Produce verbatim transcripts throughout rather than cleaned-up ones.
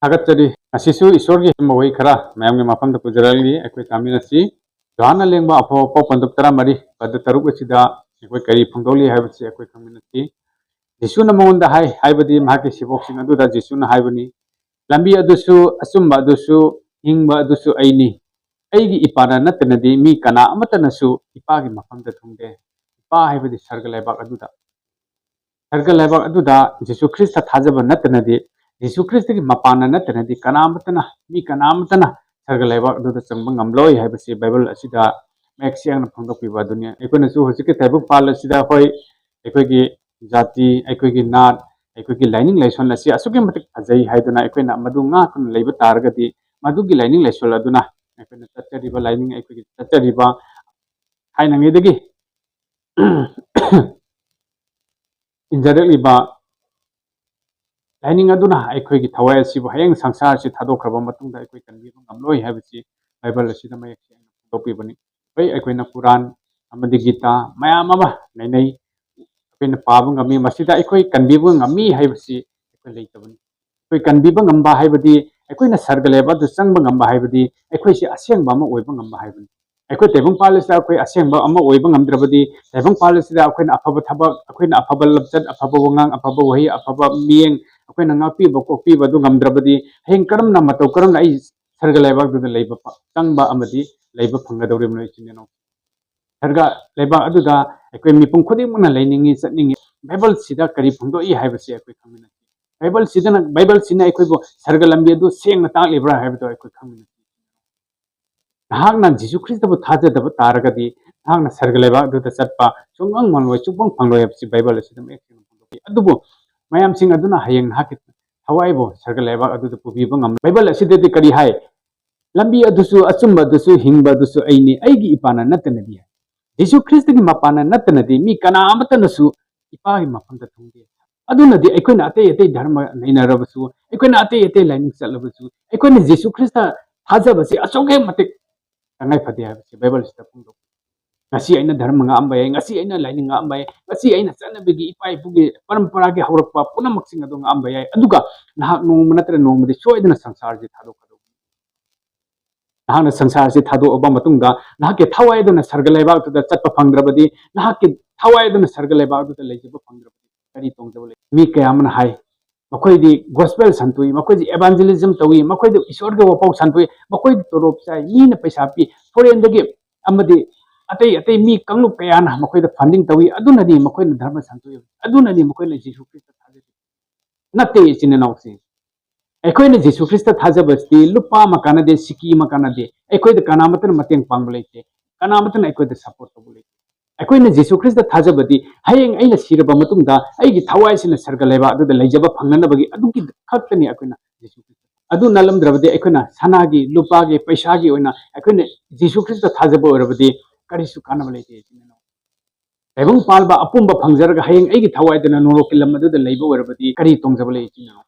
ꯊꯥꯒꯠꯆꯔꯤ꯫ ꯉꯁꯤꯁꯨ ꯏꯁꯣꯔꯒꯤ ꯑꯆꯨꯝꯕ ꯋꯥꯍꯩ ꯈꯔ ꯃꯌꯥꯝꯒꯤ ꯃꯐꯝꯗ ꯄꯨꯖꯔꯛꯂꯤ꯫ ꯑꯩꯈꯣꯏ ꯇꯥꯃꯤꯟꯅꯁꯤ꯫ ꯌꯣꯍꯥꯟꯅ ꯂꯦꯡꯕ ꯑꯐꯕ ꯄꯥꯎ ꯄꯟꯗꯨꯞ ꯇꯔꯥꯃꯔꯤ, ꯄꯗ ꯇꯔꯨꯛ ꯑꯁꯤꯗ ꯑꯩꯈꯣꯏ ꯀꯔꯤ ꯐꯣꯡꯗꯣꯛꯂꯤ ꯍꯥꯏꯕꯁꯤ ꯑꯩꯈꯣꯏ ꯈꯪꯃꯤꯟꯅꯁꯤ꯫ ꯖꯤꯁꯨꯅ ꯃꯉꯣꯟꯗ ꯍꯥꯏ, ꯍꯥꯏꯕꯗꯤ ꯃꯍꯥꯛꯀꯤ ꯁꯤꯕꯣꯛꯁꯤꯡ ꯑꯗꯨꯗ ꯖꯤꯁꯨꯅ ꯍꯥꯏꯕꯅꯤ, "ꯂꯝꯕꯤ ꯑꯗꯨꯁꯨ, ꯑꯆꯨꯝꯕ ꯑꯗꯨꯁꯨ, ꯍꯤꯡꯕ ꯑꯗꯨꯁꯨ ꯑꯩꯅꯤ꯫ ꯑꯩꯒꯤ ꯏꯄꯥꯅ ꯅꯠꯇꯅꯗꯤ ꯃꯤ ꯀꯅꯥ ꯑꯃꯠꯇꯅꯁꯨ ꯏꯄꯥꯒꯤ ꯃꯐꯝꯗ ꯊꯨꯡꯗꯦ"꯫ ꯏꯄꯥ ꯍꯥꯏꯕꯗꯤ ꯁꯔꯒ ꯂꯩꯕꯥꯛ ꯑꯗꯨꯗ꯫ ꯁꯔꯒ ꯂꯩꯕꯥꯛ ꯑꯗꯨꯗ ꯖꯤꯁꯨ ꯈ꯭ꯔꯤꯁꯇ ꯊꯥꯖꯕ ꯅꯠꯇꯅꯗꯤ, ꯖꯤꯁꯨ ꯈ꯭ꯔꯤꯁꯇꯒꯤ ꯃꯄꯥꯟꯅ ꯅꯠꯇꯅꯗꯤ ꯀꯅꯥꯃꯠꯇꯅ, ꯃꯤ ꯀꯅꯥꯃꯠꯇꯅ ꯁꯔꯒ ꯂꯩꯕꯥꯛ ꯑꯗꯨꯗ ꯆꯪꯕ ꯉꯝꯂꯣꯏ ꯍꯥꯏꯕꯁꯤ ꯕꯥꯏꯕꯜ ꯑꯁꯤꯗ ꯃꯌꯦꯛ ꯁꯦꯡꯅ ꯐꯣꯡꯗꯣꯛꯄꯤꯕ ꯑꯗꯨꯅꯤ꯫ ꯑꯩꯈꯣꯏꯅꯁꯨ ꯍꯧꯖꯤꯛꯀꯤ ꯇꯥꯏꯕꯪ ꯄꯥꯜ ꯑꯁꯤꯗ ꯍꯣꯏ, ꯑꯩꯈꯣꯏꯒꯤ ꯖꯥꯇꯤ, ꯑꯩꯈꯣꯏꯒꯤ ꯅꯥꯠ, ꯑꯩꯈꯣꯏꯒꯤ ꯂꯥꯏꯅꯤꯡ ꯂꯥꯏꯁꯣꯟ ꯑꯁꯤ ꯑꯁꯨꯛꯀꯤ ꯃꯇꯤꯛ ꯐꯖꯩ ꯍꯥꯏꯗꯨꯅ ꯑꯩꯈꯣꯏꯅ ꯃꯗꯨ ꯉꯥꯛꯇꯨꯅ ꯂꯩꯕ ꯇꯥꯔꯒꯗꯤ, ꯃꯗꯨꯒꯤ ꯂꯥꯏꯅꯤꯡ ꯂꯥꯏꯁꯣꯟ ꯑꯗꯨꯅ ꯑꯩꯈꯣꯏꯅ ꯆꯠꯆꯔꯤꯕ ꯂꯥꯏꯅꯤꯡ, ꯑꯩꯈꯣꯏꯒꯤ ꯆꯠꯆꯔꯤꯕ ꯊꯥꯏꯅꯉꯩꯗꯒꯤ ꯏꯟꯖꯔꯛꯂꯤꯕ ꯂꯥꯏꯅꯤꯡ ꯑꯗꯨꯅ ꯑꯩꯈꯣꯏꯒꯤ ꯊꯋꯥꯏ ꯑꯁꯤꯕꯨ ꯍꯌꯦꯡ ꯁꯪꯁꯥꯔ ꯑꯁꯤ ꯊꯥꯗꯣꯛꯈ꯭ꯔꯕ ꯃꯇꯨꯡꯗ ꯑꯩꯈꯣꯏ ꯀꯟꯕꯤꯕ ꯉꯝꯂꯣꯏ ꯍꯥꯏꯕꯁꯤ ꯕꯥꯏꯕꯜ ꯑꯁꯤꯗ ꯃꯌꯦꯛ ꯁꯦꯡꯅ ꯐꯣꯡꯗꯣꯛꯄꯤꯕꯅꯤ꯫ ꯍꯣꯏ, ꯑꯩꯈꯣꯏꯅ ꯀꯨꯔꯥꯟ ꯑꯃꯗꯤ ꯒꯤꯇꯥ ꯃꯌꯥꯝ ꯑꯃ ꯂꯩꯅꯩ, ꯑꯩꯈꯣꯏꯅ ꯄꯥꯕ ꯉꯝꯃꯤ, ꯃꯁꯤꯗ ꯑꯩꯈꯣꯏ ꯀꯟꯕꯤꯕ ꯉꯝꯃꯤ ꯍꯥꯏꯕꯁꯤ ꯑꯩꯈꯣꯏ ꯂꯩꯇꯕꯅꯤ꯫ ꯑꯩꯈꯣꯏ ꯀꯟꯕꯤꯕ ꯉꯝꯕ ꯍꯥꯏꯕꯗꯤ, ꯑꯩꯈꯣꯏꯅ ꯁꯔꯒ ꯂꯩꯕꯥꯛ ꯑꯗꯨ ꯆꯪꯕ ꯉꯝꯕ ꯍꯥꯏꯕꯗꯤ, ꯑꯩꯈꯣꯏꯁꯤ ꯑꯁꯦꯡꯕ ꯑꯃ ꯑꯣꯏꯕ ꯉꯝꯕ ꯍꯥꯏꯕꯅꯤ꯫ ꯑꯩꯈꯣꯏ ꯇꯥꯏꯕꯪ ꯄꯥꯜ ꯑꯁꯤꯗ ꯑꯩꯈꯣꯏ ꯑꯁꯦꯡꯕ ꯑꯃ ꯑꯣꯏꯕ ꯉꯝꯗ꯭ꯔꯕꯗꯤ, ꯇꯥꯏꯕꯪ ꯄꯥꯜ ꯑꯁꯤꯗ ꯑꯩꯈꯣꯏꯅ ꯑꯐꯕ ꯊꯕꯛ, ꯑꯩꯈꯣꯏꯅ ꯑꯐꯕ ꯂꯝꯆꯠ, ꯑꯐꯕ ꯋꯥꯉꯥꯡ, ꯑꯐꯕ ꯋꯥꯍꯩ, ꯑꯐꯕ ꯃꯤꯠꯌꯦꯡ, ꯑꯩꯈꯣꯏꯅ ꯉꯥꯛꯄꯤꯕ ꯀꯣꯛꯄꯤꯕ ꯑꯗꯨ ꯉꯝꯗ꯭ꯔꯕꯗꯤ, ꯍꯌꯦꯡ ꯀꯔꯝꯅ, ꯃꯇꯧ ꯀꯔꯝꯅ ꯑꯩ ꯁꯔꯒ ꯂꯩꯕꯥꯛꯇꯨꯗ ꯂꯩꯕ ꯐ-, ꯆꯪꯕ ꯑꯃꯗꯤ ꯂꯩꯕ ꯐꯪꯒꯗꯧꯔꯤꯕꯅꯣ, ꯏꯆꯤꯟ ꯏꯅꯥꯎ? ꯁꯔꯒ ꯂꯩꯕꯥꯛ ꯑꯗꯨꯗ ꯑꯩꯈꯣꯏ ꯃꯤꯄꯨꯝ ꯈꯨꯗꯤꯡꯃꯛꯅ ꯂꯩꯅꯤꯡꯉꯤ, ꯆꯠꯅꯤꯡꯉꯤ꯫ ꯕꯥꯏꯕꯜꯁꯤꯗ ꯀꯔꯤ ꯐꯣꯡꯗꯣꯛꯏ ꯍꯥꯏꯕꯁꯤ ꯑꯩꯈꯣꯏ ꯈꯪꯃꯤꯟꯅꯁꯤ꯫ ꯕꯥꯏꯕꯜꯁꯤꯗꯅ, ꯕꯥꯏꯕꯜꯁꯤꯅ ꯑꯩꯈꯣꯏꯕꯨ ꯁꯔꯒ ꯂꯝꯕꯤ ꯑꯗꯨ ꯁꯦꯡꯅ ꯇꯥꯛꯂꯤꯕ꯭ꯔꯥ ꯍꯥꯏꯕꯗꯨ ꯑꯩꯈꯣꯏ ꯈꯪꯃꯤꯟꯅꯁꯤ꯫ ꯅꯍꯥꯛꯅ ꯖꯤꯁꯨ ꯈ꯭ꯔꯤꯁꯇꯕꯨ ꯊꯥꯖꯗꯕ ꯇꯥꯔꯒꯗꯤ, ꯅꯍꯥꯛꯅ ꯁꯔꯒ ꯂꯩꯕꯥꯛ ꯑꯗꯨꯗ ꯆꯠꯄ ꯁꯨꯡꯉꯝ ꯉꯝꯂꯣꯏ, ꯁꯨꯡꯐꯪ ꯐꯪꯂꯣꯏ ꯍꯥꯏꯕꯁꯤ ꯕꯥꯏꯕꯜ ꯑꯁꯤꯗ ꯃꯌꯦꯛ ꯁꯦꯡꯅ ꯐꯣꯡꯗꯣꯛꯏ꯫ ꯑꯗꯨꯕꯨ ꯃꯌꯥꯝꯁꯤꯡ ꯑꯗꯨꯅ ꯍꯌꯦꯡ ꯅꯍꯥꯛꯀꯤ ꯊꯋꯥꯏꯕꯨ ꯁꯔꯒ ꯂꯩꯕꯥꯛ ꯑꯗꯨꯗ ꯄꯨꯕꯤꯕ ꯉꯝꯂꯣꯏ꯫ ꯕꯥꯏꯕꯜ ꯑꯁꯤꯗꯗꯤ ꯀꯔꯤ ꯍꯥꯏ? "ꯂꯝꯕꯤ ꯑꯗꯨꯁꯨ, ꯑꯆꯨꯝꯕ ꯑꯗꯨꯁꯨ, ꯍꯤꯡꯕ ꯑꯗꯨꯁꯨ ꯑꯩꯅꯤ, ꯑꯩꯒꯤ ꯏꯄꯥꯅ ꯅꯠꯇꯅꯗꯤ" ꯍꯥꯏ꯫ ꯖꯤꯁꯨ ꯈ꯭ꯔꯤꯁꯇꯒꯤ ꯃꯄꯥꯟꯅ ꯅꯠꯇꯅꯗꯤ ꯃꯤ ꯀꯅꯥ ꯑꯃꯠꯇꯅꯁꯨ ꯏꯄꯥꯒꯤ ꯃꯐꯝꯗ ꯊꯨꯡꯗꯦ꯫ ꯑꯗꯨꯅꯗꯤ ꯑꯩꯈꯣꯏꯅ ꯑꯇꯩ ꯑꯇꯩ ꯙꯔꯃ ꯅꯩꯅꯔꯕꯁꯨ, ꯑꯩꯈꯣꯏꯅ ꯑꯇꯩ ꯑꯇꯩ ꯂꯥꯏꯅꯤꯡ ꯆꯠꯂꯕꯁꯨ, ꯑꯩꯈꯣꯏꯅ ꯖꯤꯁꯨ ꯈ꯭ꯔꯤꯁꯇ ꯊꯥꯖꯕꯁꯤ ꯑꯁꯨꯛꯀꯤ ꯃꯇꯤꯛ ꯇꯉꯥꯏ ꯐꯗꯦ ꯍꯥꯏꯕꯁꯤ ꯕꯥꯏꯕꯜꯁꯤꯗ ꯐꯣꯡꯗꯣꯛꯏ꯫ ꯉꯁꯤ ꯑꯩꯅ ꯙꯔꯃ ꯉꯥꯛꯑꯝꯕ ꯌꯥꯏ, ꯉꯁꯤ ꯑꯩꯅ ꯂꯥꯏꯅꯤꯡ ꯉꯥꯛꯑꯝꯕ ꯌꯥꯏ, ꯉꯁꯤ ꯑꯩꯅ ꯆꯠꯅꯕꯤꯒꯤ ꯏꯄꯥ ꯏꯄꯨꯒꯤ ꯄꯔꯝꯄꯔꯥꯒꯤ ꯍꯧꯔꯛꯄ ꯄꯨꯝꯅꯃꯛꯁꯤꯡ ꯑꯗꯨ ꯉꯥꯛꯑꯝꯕ ꯌꯥꯏ꯫ ꯑꯗꯨꯒ ꯅꯍꯥꯛ ꯅꯣꯡꯃ ꯅꯠꯇ꯭ꯔ ꯅꯣꯡꯃꯗꯤ ꯁꯣꯏꯗꯅ ꯁꯪꯁꯥꯔꯁꯤ ꯊꯥꯗꯣꯛꯀꯗꯧꯕꯅꯤ꯫ ꯅꯍꯥꯛꯅ ꯁꯪꯁꯥꯔꯁꯤ ꯊꯥꯗꯣꯛꯑꯕ ꯃꯇꯨꯡꯗ ꯅꯍꯥꯛꯀꯤ ꯊꯋꯥꯏ ꯑꯗꯨꯅ ꯁꯔꯒ ꯂꯩꯕꯥꯛꯇꯨꯗ ꯆꯠꯄ ꯐꯪꯗ꯭ꯔꯕꯗꯤ, ꯅꯍꯥꯛꯀꯤ ꯊꯋꯥꯏ ꯑꯗꯨꯅ ꯁꯔꯒ ꯂꯩꯕꯥꯛ ꯑꯗꯨꯗ ꯂꯩꯖꯕ ꯐꯪꯗ꯭ꯔꯕꯗꯤ ꯀꯔꯤ ꯇꯣꯡꯖꯕ ꯂꯩ? ꯃꯤ ꯀꯌꯥ ꯑꯃꯅ ꯍꯥꯏ, ꯃꯈꯣꯏꯗꯤ ꯒꯣꯁꯄꯦꯜ ꯁꯟꯇꯣꯛꯏ, ꯃꯈꯣꯏꯗꯤ ꯑꯦꯚꯥꯟꯖꯦꯂꯤꯖꯝ ꯇꯧꯏ, ꯃꯈꯣꯏꯗꯤ ꯏꯁꯣꯔꯒꯤ ꯋꯥꯐꯥꯎ ꯁꯟꯇꯣꯛꯏ, ꯃꯈꯣꯏꯗꯤ ꯇꯣꯂꯣꯞ ꯆꯥꯏ, ꯃꯤꯅ ꯄꯩꯁꯥ ꯄꯤ, ꯐꯣꯔꯦꯟꯗꯒꯤ ꯑꯃꯗꯤ ꯑꯇꯩ ꯑꯇꯩ ꯃꯤ ꯀꯥꯡꯂꯨꯞ ꯀꯌꯥꯅ ꯃꯈꯣꯏꯗ ꯐꯟꯗꯤꯡ ꯇꯧꯏ, ꯑꯗꯨꯅꯅꯤ ꯃꯈꯣꯏꯅ ꯙꯔꯃ ꯁꯟꯇꯣꯛꯏ, ꯑꯗꯨꯅꯅꯤ ꯃꯈꯣꯏꯅ ꯖꯤꯁꯨ ꯈ꯭ꯔꯤꯁꯇ ꯊꯥꯖꯔꯤ꯫ ꯅꯠꯇꯦ, ꯏꯆꯤꯟ ꯏꯅꯥꯎꯁꯤꯡ꯫ ꯑꯩꯈꯣꯏꯅ ꯖꯤꯁꯨ ꯈ꯭ꯔꯤꯁꯇ ꯊꯥꯖꯕꯁꯤꯗꯤ ꯂꯨꯄꯥ ꯑꯃ ꯀꯥꯟꯅꯗꯦ, ꯁꯤꯀꯤ ꯑꯃ ꯀꯥꯟꯅꯗꯦ꯫ ꯑꯩꯈꯣꯏꯗ ꯀꯅꯥꯃꯠꯇꯅ ꯃꯇꯦꯡ ꯄꯥꯡꯕ ꯂꯩꯇꯦ, ꯀꯅꯥꯃꯠꯇꯅ ꯑꯩꯈꯣꯏꯗ ꯁꯞꯄꯣꯔꯠ ꯇꯧꯕ ꯂꯩꯇꯦ꯫ ꯑꯩꯈꯣꯏꯅ ꯖꯤꯁꯨ ꯈ꯭ꯔꯤꯁꯇ ꯊꯥꯖꯕꯗꯤ ꯍꯌꯦꯡ ꯑꯩꯅ ꯁꯤꯔꯕ ꯃꯇꯨꯡꯗ ꯑꯩꯒꯤ ꯊꯋꯥꯏꯁꯤꯅ ꯁꯔꯒ ꯂꯩꯕꯥꯛ ꯑꯗꯨꯗ ꯂꯩꯖꯕ ꯐꯪꯅꯅꯕꯒꯤ ꯑꯗꯨꯒꯤ ꯈꯛꯇꯅꯤ ꯑꯩꯈꯣꯏꯅ ꯖꯤꯁꯨ ꯈ꯭ꯔꯤꯁꯇ꯫ ꯑꯗꯨ ꯅꯠꯂꯝꯗ꯭ꯔꯕꯗꯤ ꯑꯩꯈꯣꯏꯅ ꯁꯅꯥꯒꯤ, ꯂꯨꯄꯥꯒꯤ, ꯄꯩꯁꯥꯒꯤ ꯑꯣꯏꯅ ꯑꯩꯈꯣꯏꯅ ꯖꯤꯁꯨ ꯈ꯭ꯔꯤꯁꯇ ꯊꯥꯖꯕ ꯑꯣꯏꯔꯕꯗꯤ ꯀꯔꯤꯁꯨ ꯀꯥꯟꯅꯕ ꯂꯩꯇꯦ, ꯏꯆꯤꯟ ꯏꯅꯥꯎ꯫ ꯇꯥꯏꯕꯪ ꯄꯥꯟꯕ ꯑꯄꯨꯝꯕ ꯐꯪꯖꯔꯒ ꯍꯌꯦꯡ ꯑꯩꯒꯤ ꯊꯋꯥꯏꯗꯨꯅ ꯅꯣꯔꯣꯛꯀꯤ ꯂꯝ ꯑꯗꯨꯗ ꯂꯩꯕ ꯑꯣꯏꯔꯕꯗꯤ ꯀꯔꯤ ꯇꯣꯡꯖꯕ ꯂꯩ, ꯏꯆꯤꯟ ꯏꯅꯥꯎ?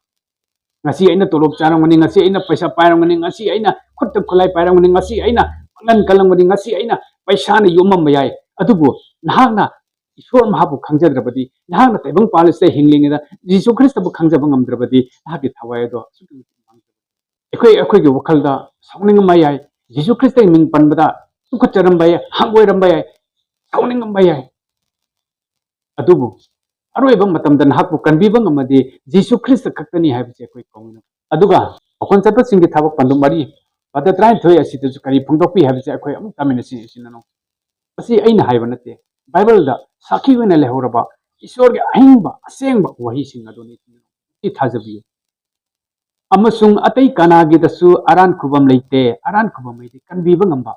ꯉꯁꯤ ꯑꯩꯅ ꯇꯣꯂꯣꯞ ꯆꯥꯔꯝꯒꯅꯤ, ꯉꯁꯤ ꯑꯩꯅ ꯄꯩꯁꯥ ꯄꯥꯏꯔꯝꯒꯅꯤ, ꯉꯁꯤ ꯑꯩꯅ ꯈꯨꯠꯇ ꯈꯨꯠꯂꯥꯏ ꯄꯥꯏꯔꯝꯒꯅꯤ, ꯉꯁꯤ ꯑꯩꯅ ꯄꯥꯡꯒꯜ ꯀꯜꯂꯝꯒꯅꯤ, ꯉꯁꯤ ꯑꯩꯅ ꯄꯩꯁꯥꯅ ꯌꯣꯝꯃꯝꯕ ꯌꯥꯏ꯫ ꯑꯗꯨꯕꯨ ꯅꯍꯥꯛꯅ ꯏꯁꯣꯔ ꯃꯍꯥꯛꯄꯨ ꯈꯪꯖꯗ꯭ꯔꯕꯗꯤ, ꯅꯍꯥꯛꯅ ꯇꯥꯏꯕꯪ ꯄꯥꯜꯂꯤꯁꯤꯗ ꯍꯤꯡꯂꯤꯉꯩꯗ ꯖꯤꯁꯨ ꯈ꯭ꯔꯤꯁꯇꯕꯨ ꯈꯪꯖꯕ ꯉꯝꯗ꯭ꯔꯕꯗꯤ ꯅꯍꯥꯛꯀꯤ ꯊꯋꯥꯏ ꯑꯗꯣ ꯑꯁꯨꯛꯀꯤ ꯃꯇꯤꯛ ꯃꯥꯡꯖꯕꯅꯤ꯫ ꯑꯩꯈꯣꯏ ꯑꯩꯈꯣꯏꯒꯤ ꯋꯥꯈꯜꯗ ꯁꯥꯎꯅꯤꯡꯉꯝꯕ ꯌꯥꯏ, ꯖꯤꯁꯨ ꯈ꯭ꯔꯤꯁꯇꯒꯤ ꯃꯤꯡ ꯄꯟꯕꯗ ꯇꯨꯀꯠꯆꯔꯝꯕ ꯌꯥꯏ, ꯍꯪꯒꯣꯏꯔꯝꯕ ꯌꯥꯏ, ꯁꯥꯎꯅꯤꯡꯉꯝꯕ ꯌꯥꯏ꯫ ꯑꯗꯨꯕꯨ ꯑꯔꯣꯏꯕ ꯃꯇꯝꯗ ꯅꯍꯥꯛꯄꯨ ꯀꯟꯕꯤꯕ ꯉꯝꯃꯗꯤ ꯖꯤꯁꯨ ꯈ꯭ꯔꯤꯁꯇ ꯈꯛꯇꯅꯤ ꯍꯥꯏꯕꯁꯤ ꯑꯩꯈꯣꯏ ꯈꯪꯃꯤꯟꯅꯩ꯫ ꯑꯗꯨꯒ ꯃꯈꯣꯟ ꯆꯠꯄꯁꯤꯡꯒꯤ ꯊꯕꯛ ꯄꯟꯗꯨ ꯃꯔꯤ, ꯄꯗ ꯇꯔꯥꯅꯤꯊꯣꯏ ꯑꯁꯤꯗꯁꯨ ꯀꯔꯤ ꯐꯣꯡꯗꯣꯛꯄꯤ ꯍꯥꯏꯕꯁꯤ ꯑꯩꯈꯣꯏ ꯑꯃꯨꯛ ꯇꯥꯃꯤꯟꯅꯁꯤ, ꯏꯆꯤꯟ ꯏꯅꯥꯎ꯫ ꯃꯁꯤ ꯑꯩꯅ ꯍꯥꯏꯕ ꯅꯠꯇꯦ, ꯕꯥꯏꯕꯜꯗ ꯁꯥꯈꯤ ꯑꯣꯏꯅ ꯂꯩꯍꯧꯔꯕ ꯏꯁꯣꯔꯒꯤ ꯑꯍꯤꯡꯕ ꯑꯁꯦꯡꯕ ꯋꯥꯍꯩꯁꯤꯡ ꯑꯗꯨꯅꯤ, ꯏꯆꯤꯟ ꯏꯅꯥꯎ꯫ ꯁꯤ ꯊꯥꯖꯕꯤꯌꯨ꯫ "ꯑꯃꯁꯨꯡ ꯑꯇꯩ ꯀꯅꯥꯒꯤꯗꯁꯨ ꯑꯔꯥꯟ ꯈꯨꯕꯝ ꯂꯩꯇꯦ, ꯑꯔꯥꯟ ꯈꯨꯕꯝ ꯍꯥꯏꯗꯤ ꯀꯟꯕꯤꯕ ꯉꯝꯕ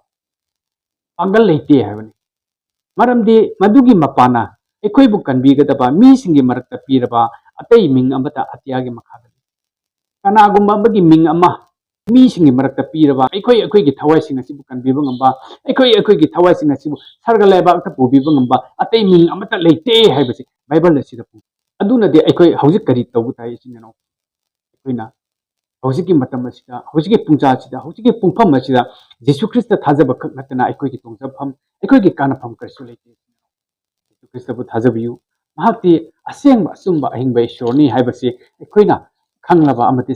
ꯄꯥꯡꯒꯜ ꯂꯩꯇꯦ ꯍꯥꯏꯕꯅꯤ꯫ ꯃꯔꯝꯗꯤ ꯃꯗꯨꯒꯤ ꯃꯄꯥꯅ ꯑꯩꯈꯣꯏꯕꯨ ꯀꯟꯕꯤꯒꯗꯕ ꯃꯤꯁꯤꯡꯒꯤ ꯃꯔꯛꯇ ꯄꯤꯔꯕ ꯑꯇꯩ ꯃꯤꯡ ꯑꯃꯠꯇ ꯑꯇꯤꯌꯥꯒꯤ ꯃꯈꯥꯗ ꯂꯩꯇꯦ꯫ ꯀꯅꯥꯒꯨꯝꯕ ꯑꯃꯒꯤ ꯃꯤꯡ ꯑꯃ ꯃꯤꯁꯤꯡꯒꯤ ꯃꯔꯛꯇ ꯄꯤꯔꯕ, ꯑꯩꯈꯣꯏ ꯑꯩꯈꯣꯏꯒꯤ ꯊꯋꯥꯏꯁꯤꯡ ꯑꯁꯤꯕꯨ ꯀꯟꯕꯤꯕ ꯉꯝꯕ, ꯑꯩꯈꯣꯏ ꯑꯩꯈꯣꯏꯒꯤ ꯊꯋꯥꯏꯁꯤꯡ ꯑꯁꯤꯕꯨ ꯁꯔꯒ ꯂꯩꯕꯥꯛꯇ ꯄꯨꯕꯤꯕ ꯉꯝꯕ ꯑꯇꯩ ꯃꯤꯡ ꯑꯃꯠꯇ ꯂꯩꯇꯦ ꯍꯥꯏꯕꯁꯤ ꯕꯥꯏꯕꯜ ꯑꯁꯤꯗ ꯐꯪꯏ꯫ ꯑꯗꯨꯅꯗꯤ ꯑꯩꯈꯣꯏ ꯍꯧꯖꯤꯛ ꯀꯔꯤ ꯇꯧꯕ ꯇꯥꯏ, ꯏꯆꯤꯟ ꯏꯅꯥꯎ? ꯑꯩꯈꯣꯏꯅ ꯍꯧꯖꯤꯛꯀꯤ ꯃꯇꯝ ꯑꯁꯤꯗ, ꯍꯧꯖꯤꯛꯀꯤ ꯄꯨꯡꯖꯥ ꯑꯁꯤꯗ, ꯍꯧꯖꯤꯛꯀꯤ ꯄꯨꯡꯐꯝ ꯑꯁꯤꯗ ꯖꯤꯁꯨ ꯈ꯭ꯔꯤꯁꯇ ꯊꯥꯖꯕ ꯈꯛ ꯅꯠꯇꯅ ꯑꯩꯈꯣꯏꯒꯤ ꯇꯣꯡꯖꯐꯝ, ꯑꯩꯈꯣꯏꯒꯤ ꯀꯥꯟꯅꯐꯝ ꯀꯔꯤꯁꯨ ꯂꯩꯇꯦ꯫ ꯖꯤꯁꯨ ꯈ꯭ꯔꯤꯁꯇꯕꯨ ꯊꯥꯖꯕꯤꯌꯨ꯫ ꯃꯍꯥꯛꯇꯤ ꯑꯁꯦꯡꯕ, ꯑꯆꯨꯝꯕ, ꯑꯍꯤꯡꯕ ꯏꯁꯣꯔꯅꯤ ꯍꯥꯏꯕꯁꯤ ꯑꯩꯈꯣꯏꯅ ꯈꯪꯂꯕ ꯑꯃꯗꯤ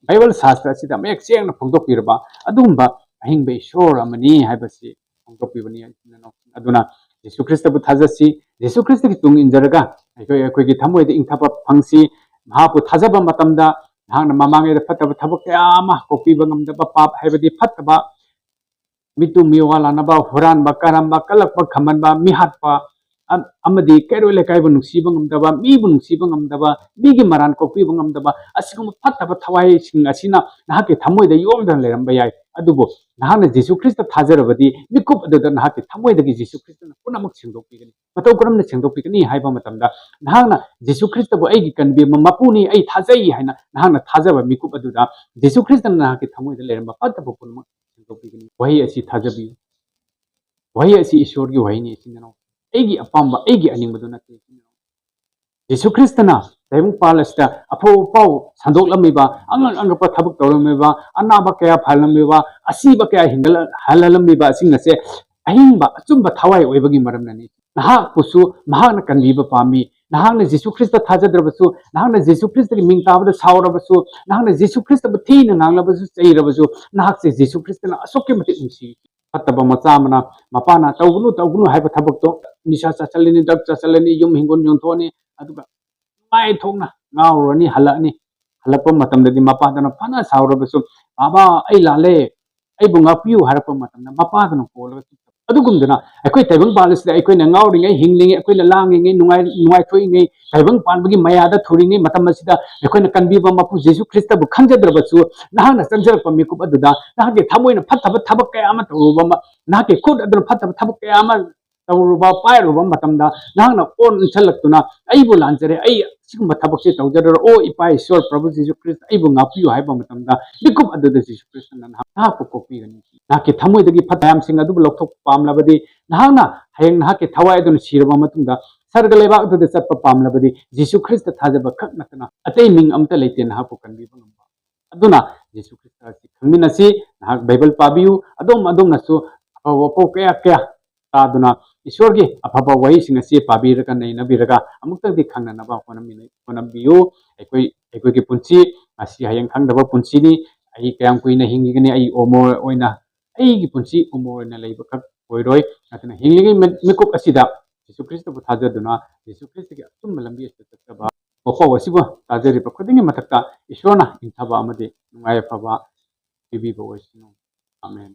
ꯕꯥꯏꯕꯜ ꯁꯥꯁꯇ꯭ꯔ ꯑꯁꯤꯗ ꯃꯌꯦꯛ ꯁꯦꯡꯅ ꯐꯣꯡꯗꯣꯛꯄꯤꯔꯕ ꯑꯗꯨꯒꯨꯝꯕ ꯑꯍꯤꯡꯕ ꯏꯁꯣꯔ ꯑꯃꯅꯤ ꯍꯥꯏꯕꯁꯤ ꯐꯣꯡꯗꯣꯛꯄꯤꯕꯅꯤ꯫ ꯑꯗꯨꯅ ꯖꯤꯁꯨ ꯈ꯭ꯔꯤꯁꯇꯕꯨ ꯊꯥꯖꯁꯤ, ꯖꯤꯁꯨ ꯈ꯭ꯔꯤꯁꯇꯒꯤ ꯇꯨꯡ ꯏꯟꯖꯔꯒ ꯑꯩꯈꯣꯏ, ꯑꯩꯈꯣꯏꯒꯤ ꯊꯃꯣꯏꯗ ꯏꯪꯊꯕ ꯐꯪꯁꯤ꯫ ꯃꯍꯥꯛꯄꯨ ꯊꯥꯖꯕ ꯃꯇꯝꯗ ꯅꯍꯥꯛꯅ ꯃꯃꯥꯡꯉꯩꯗ ꯐꯠꯇꯕ ꯊꯕꯛ ꯀꯌꯥ ꯑꯃ ꯀꯣꯛꯄꯤꯕ ꯉꯝꯗꯕ, ꯄꯥꯞ ꯍꯥꯏꯕꯗꯤ ꯐꯠꯇꯕ, ꯃꯤꯇꯨ ꯃꯤꯋꯥ ꯂꯥꯅꯕ, ꯍꯨꯔꯥꯟꯕ, ꯀꯔꯝꯕ, ꯀꯜꯂꯛꯄ, ꯈꯝꯕꯟꯕ, ꯃꯤꯍꯥꯠꯄ, ꯑꯝ-, ꯑꯃꯗꯤ ꯀꯩꯔꯣꯏ ꯂꯩꯀꯥꯏꯕꯨ ꯅꯨꯡꯁꯤꯕ ꯉꯝꯗꯕ, ꯃꯤꯕꯨ ꯅꯨꯡꯁꯤꯕ ꯉꯝꯗꯕ, ꯃꯤꯒꯤ ꯃꯔꯥꯟ ꯀꯣꯛꯄꯤꯕ ꯉꯝꯗꯕ, ꯑꯁꯤꯒꯨꯝꯕ ꯐꯠꯇꯕ ꯊꯋꯥꯏꯁꯤꯡ ꯑꯁꯤꯅ ꯅꯍꯥꯛꯀꯤ ꯊꯃꯣꯏꯗ ꯌꯣꯝꯗꯨꯅ ꯂꯩꯔꯝꯕ ꯌꯥꯏ꯫ ꯑꯗꯨꯕꯨ ꯅꯍꯥꯛꯅ ꯖꯤꯁꯨ ꯈ꯭ꯔꯤꯁꯇ ꯊꯥꯖꯔꯕꯗꯤ ꯃꯤꯀꯨꯞ ꯑꯗꯨꯗ ꯅꯍꯥꯛꯀꯤ ꯊꯃꯣꯏꯗꯒꯤ ꯖꯤꯁꯨ ꯈ꯭ꯔꯤꯁꯇꯅ ꯄꯨꯝꯅꯃꯛ ꯁꯦꯡꯗꯣꯛꯄꯤꯒꯅꯤ꯫ ꯃꯇꯧ ꯀꯔꯝꯅ ꯁꯦꯡꯗꯣꯛꯄꯤꯒꯅꯤ ꯍꯥꯏꯕ ꯃꯇꯝꯗ, ꯅꯍꯥꯛꯅ ꯖꯤꯁꯨ ꯈ꯭ꯔꯤꯁꯇꯕꯨ ꯑꯩꯒꯤ ꯀꯟꯕꯤꯕ ꯃꯄꯨꯅꯤ, ꯑꯩ ꯊꯥꯖꯩ ꯍꯥꯏꯅ ꯅꯍꯥꯛꯅ ꯊꯥꯖꯕ ꯃꯤꯀꯨꯞ ꯑꯗꯨꯗ ꯖꯤꯁꯨ ꯈ꯭ꯔꯤꯁꯇꯅ ꯅꯍꯥꯛꯀꯤ ꯊꯃꯣꯏꯗ ꯂꯩꯔꯝꯕ ꯐꯠꯇꯕ ꯄꯨꯝꯅꯃꯛ ꯁꯦꯡꯗꯣꯛꯄꯤꯒꯅꯤ꯫ ꯋꯥꯍꯩ ꯑꯁꯤ ꯊꯥꯖꯕꯤꯌꯨ꯫ ꯋꯥꯍꯩ ꯑꯁꯤ ꯏꯁꯣꯔꯒꯤ ꯋꯥꯍꯩꯅꯤ, ꯏꯆꯤꯟ ꯏꯅꯥꯎ꯫ ꯑꯩꯒꯤ ꯑꯄꯥꯝꯕ, ꯑꯩꯒꯤ ꯑꯅꯤꯡꯕꯗꯨ ꯅꯠꯇꯦ, ꯏꯆꯤꯟ ꯏꯅꯥꯎ꯫ ꯖꯤꯁꯨ ꯈ꯭ꯔꯤꯁꯇꯅ ꯇꯥꯏꯕꯪꯄꯥꯜ ꯑꯁꯤꯗ ꯑꯐꯕ ꯄꯥꯎ ꯁꯟꯗꯣꯛꯂꯝꯃꯤꯕ, ꯑꯉꯛ ꯑꯉꯛꯄ ꯊꯕꯛ ꯇꯧꯔꯝꯃꯤꯕ, ꯑꯅꯥꯕ ꯀꯌꯥ ꯐꯍꯜꯂꯝꯃꯤꯕ, ꯑꯁꯤꯕ ꯀꯌꯥ ꯍꯤꯡꯒꯠꯍꯜꯂꯝꯃꯤꯕ ꯑꯁꯤꯡ ꯑꯁꯦ ꯑꯍꯤꯡꯕ ꯑꯆꯨꯝꯕ ꯊꯋꯥꯏ ꯑꯣꯏꯕꯒꯤ ꯃꯔꯝꯅꯅꯤ꯫ ꯅꯍꯥꯛꯄꯨꯁꯨ ꯃꯍꯥꯛꯅ ꯀꯟꯕꯤꯕ ꯄꯥꯝꯃꯤ꯫ ꯅꯍꯥꯛꯅ ꯖꯤꯁꯨ ꯈ꯭ꯔꯤꯁꯇ ꯊꯥꯖꯗ꯭ꯔꯕꯁꯨ, ꯅꯍꯥꯛꯅ ꯖꯤꯁꯨ ꯈ꯭ꯔꯤꯁꯇꯒꯤ ꯃꯤꯡ ꯇꯥꯕꯗ ꯁꯥꯎꯔꯕꯁꯨ, ꯅꯍꯥꯛꯅ ꯖꯤꯁꯨ ꯈ꯭ꯔꯤꯁꯇꯕꯨ ꯊꯤꯅ ꯉꯥꯡꯂꯕꯁꯨ, ꯆꯩꯔꯕꯁꯨ, ꯅꯍꯥꯛꯁꯦ ꯖꯤꯁꯨ ꯈ꯭ꯔꯤꯁꯇꯅ ꯑꯁꯨꯛꯀꯤ ꯃꯇꯤꯛ ꯅꯨꯡꯁꯤ꯫ ꯐꯠꯇꯕ ꯃꯆꯥ ꯑꯃꯅ ꯃꯄꯥꯅ "ꯇꯧꯒꯅꯨ, ꯇꯧꯒꯅꯨ" ꯍꯥꯏꯕ ꯊꯕꯛꯇꯣ, ꯅꯤꯁꯥ ꯆꯥꯁꯤꯜꯂꯅꯤ, ꯗ꯭ꯔꯒ ꯆꯥꯁꯤꯜꯂꯅꯤ, ꯌꯨꯝ ꯍꯤꯡꯒꯣꯜ ꯌꯣꯟꯊꯣꯛꯑꯅꯤ, ꯑꯗꯨꯒ ꯅꯨꯡꯉꯥꯏꯊꯣꯛꯅ ꯉꯥꯎꯔꯨꯔꯅꯤ, ꯍꯜꯂꯛꯑꯅꯤ꯫ ꯍꯜꯂꯛꯄ ꯃꯇꯝꯗꯗꯤ ꯃꯄꯥꯗꯨꯅ ꯐꯅ ꯁꯥꯎꯔꯕꯁꯨ, "ꯕꯥꯕꯥ, ꯑꯩ ꯂꯥꯜꯂꯦ, ꯑꯩꯕꯨ ꯉꯥꯛꯄꯤꯌꯨ" ꯍꯥꯏꯔꯛꯄ ꯃꯇꯝꯗ ꯃꯄꯥꯗꯨꯅ ꯀꯣꯜꯂꯒ ꯆꯨꯞꯇꯕ꯫ ꯑꯗꯨꯒꯨꯝꯗꯅ ꯑꯩꯈꯣꯏ ꯇꯥꯏꯕꯪ ꯄꯥꯜꯂꯤꯁꯤꯗ ꯑꯩꯈꯣꯏꯅ ꯉꯥꯎꯔꯤꯉꯩ, ꯍꯤꯡꯂꯤꯉꯩ, ꯑꯩꯈꯣꯏꯅ ꯂꯥꯡꯉꯤꯉꯩ, ꯅꯨꯡꯉꯥꯏ-, ꯅꯨꯡꯉꯥꯏꯊꯣꯛꯏꯉꯩ, ꯇꯥꯏꯕꯪ ꯄꯥꯟꯕꯒꯤ ꯃꯌꯥꯗ ꯊꯨꯔꯤꯉꯩ ꯃꯇꯝ ꯑꯁꯤꯗ ꯑꯩꯈꯣꯏꯅ ꯀꯟꯕꯤꯕ ꯃꯄꯨ ꯖꯤꯁꯨ ꯈ꯭ꯔꯤꯁꯇꯕꯨ ꯈꯪꯖꯗ꯭ꯔꯕꯁꯨ, ꯅꯍꯥꯛꯅ ꯆꯪꯖꯔꯛꯄ ꯃꯤꯀꯨꯞ ꯑꯗꯨꯗ ꯅꯍꯥꯛꯀꯤ ꯊꯃꯣꯏꯅ ꯐꯠꯇꯕ ꯊꯕꯛ ꯀꯌꯥ ꯑꯃ ꯇꯧꯔꯨꯕ ꯑꯃ, ꯅꯍꯥꯛꯀꯤ ꯈꯨꯠ ꯑꯗꯨꯅ ꯐꯠꯇꯕ ꯊꯕꯛ ꯀꯌꯥ ꯑꯃ ꯇꯧꯔꯨꯕ, ꯄꯥꯏꯔꯨꯕ ꯃꯇꯝꯗ ꯅꯍꯥꯛꯅ ꯑꯣꯟꯁꯤꯜꯂꯛꯇꯨꯅ, "ꯑꯩꯕꯨ ꯂꯥꯟꯖꯔꯦ, ꯑꯩ ꯁꯤꯒꯨꯝꯕ ꯊꯕꯛꯁꯦ ꯇꯧꯖꯔꯔꯣꯏ, ꯑꯣ ꯏꯄꯥ ꯏꯁꯣꯔ ꯄ꯭ꯔꯚꯨ ꯖꯤꯁꯨ ꯈ꯭ꯔꯤꯁꯇ, ꯑꯩꯕꯨ ꯉꯥꯛꯄꯤꯌꯨ" ꯍꯥꯏꯕ ꯃꯇꯝꯗ ꯃꯤꯀꯨꯞ ꯑꯗꯨꯗ ꯖꯤꯁꯨ ꯈ꯭ꯔꯤꯁꯇꯅ ꯅꯍꯥꯛ, ꯅꯍꯥꯛꯄꯨ ꯀꯣꯛꯄꯤꯒꯅꯤ꯫ ꯅꯍꯥꯛꯀꯤ ꯊꯃꯣꯏꯗꯒꯤ ꯐꯠꯇ ꯃꯌꯥꯝꯁꯤꯡ ꯑꯗꯨꯕꯨ ꯂꯧꯊꯣꯛꯄ ꯄꯥꯝꯂꯕꯗꯤ, ꯅꯍꯥꯛꯅ ꯍꯌꯦꯡ ꯅꯍꯥꯛꯀꯤ ꯊꯋꯥꯏ ꯑꯗꯨꯅ ꯁꯤꯔꯕ ꯃꯇꯨꯡꯗ ꯁꯔꯒ ꯂꯩꯕꯥꯛ ꯑꯗꯨꯗ ꯆꯠꯄ ꯄꯥꯝꯂꯕꯗꯤ, ꯖꯤꯁꯨ ꯈ꯭ꯔꯤꯁꯇ ꯊꯥꯖꯕ ꯈꯛ ꯅꯠꯇꯅ ꯑꯇꯩ ꯃꯤꯡ ꯑꯃꯠꯇ ꯂꯩꯇꯦ ꯅꯍꯥꯛꯄꯨ ꯀꯟꯕꯤꯕ ꯉꯝꯕ꯫ ꯑꯗꯨꯅ ꯖꯤꯁꯨ ꯈ꯭ꯔꯤꯁꯇ ꯑꯁꯤ ꯈꯪꯃꯤꯟꯅꯁꯤ꯫ ꯅꯍꯥꯛ ꯕꯥꯏꯕꯜ ꯄꯥꯕꯤꯌꯨ꯫ ꯑꯗꯣꯝ ꯑꯗꯣꯝꯅꯁꯨ ꯑꯐꯕ ꯋꯥꯐꯧ ꯀꯌꯥ ꯀꯌꯥ ꯇꯥꯗꯨꯅ ꯏꯁꯣꯔꯒꯤ ꯑꯐꯕ ꯋꯥꯍꯩꯁꯤꯡ ꯑꯁꯤ ꯄꯥꯕꯤꯔꯒ ꯅꯩꯅꯕꯤꯔꯒ ꯑꯃꯨꯛꯇꯪꯗꯤ ꯈꯪꯅꯅꯕ ꯍꯣꯠꯅꯃꯤꯟꯅ-, ꯍꯣꯠꯅꯕꯤꯌꯨ꯫ ꯑꯩꯈꯣꯏ, ꯑꯩꯈꯣꯏꯒꯤ ꯄꯨꯟꯁꯤ ꯉꯁꯤ ꯍꯌꯦꯡ ꯈꯪꯗꯕ ꯄꯨꯟꯁꯤꯅꯤ꯫ ꯑꯩ ꯀꯌꯥꯝ ꯀꯨꯏꯅ ꯍꯤꯡꯈꯤꯒꯅꯤ? ꯑꯩ ꯑꯃꯣꯔ ꯑꯣꯏꯅ, ꯑꯩꯒꯤ ꯄꯨꯟꯁꯤ ꯑꯃꯣꯔ ꯑꯣꯏꯅ ꯂꯩꯕꯈꯛ ꯑꯣꯏꯔꯣꯏ꯫ ꯑꯗꯨꯅ ꯍꯤꯡꯂꯤꯉꯩ ꯃꯤ-, ꯃꯤꯀꯨꯞ ꯑꯁꯤꯗ ꯖꯤꯁꯨ ꯈ꯭ꯔꯤꯁꯇꯕꯨ ꯊꯥꯖꯗꯨꯅ ꯖꯤꯁꯨ ꯈ꯭ꯔꯤꯁꯇꯒꯤ ꯑꯆꯨꯝꯕ ꯂꯝꯕꯤ ꯑꯁꯤꯗ ꯆꯠꯆꯕ ꯋꯥꯐꯧ ꯑꯁꯤꯕꯨ ꯇꯥꯖꯔꯤꯕ ꯈꯨꯗꯤꯡꯒꯤ ꯃꯊꯛꯇ ꯏꯁꯣꯔꯅ ꯏꯪꯊꯕ ꯑꯃꯗꯤ ꯅꯨꯡꯉꯥꯏ ꯌꯥꯏꯐꯕ ꯄꯤꯕꯤꯕ ꯑꯣꯏꯁꯅꯨ꯫ ꯑꯥꯃꯦꯟ꯫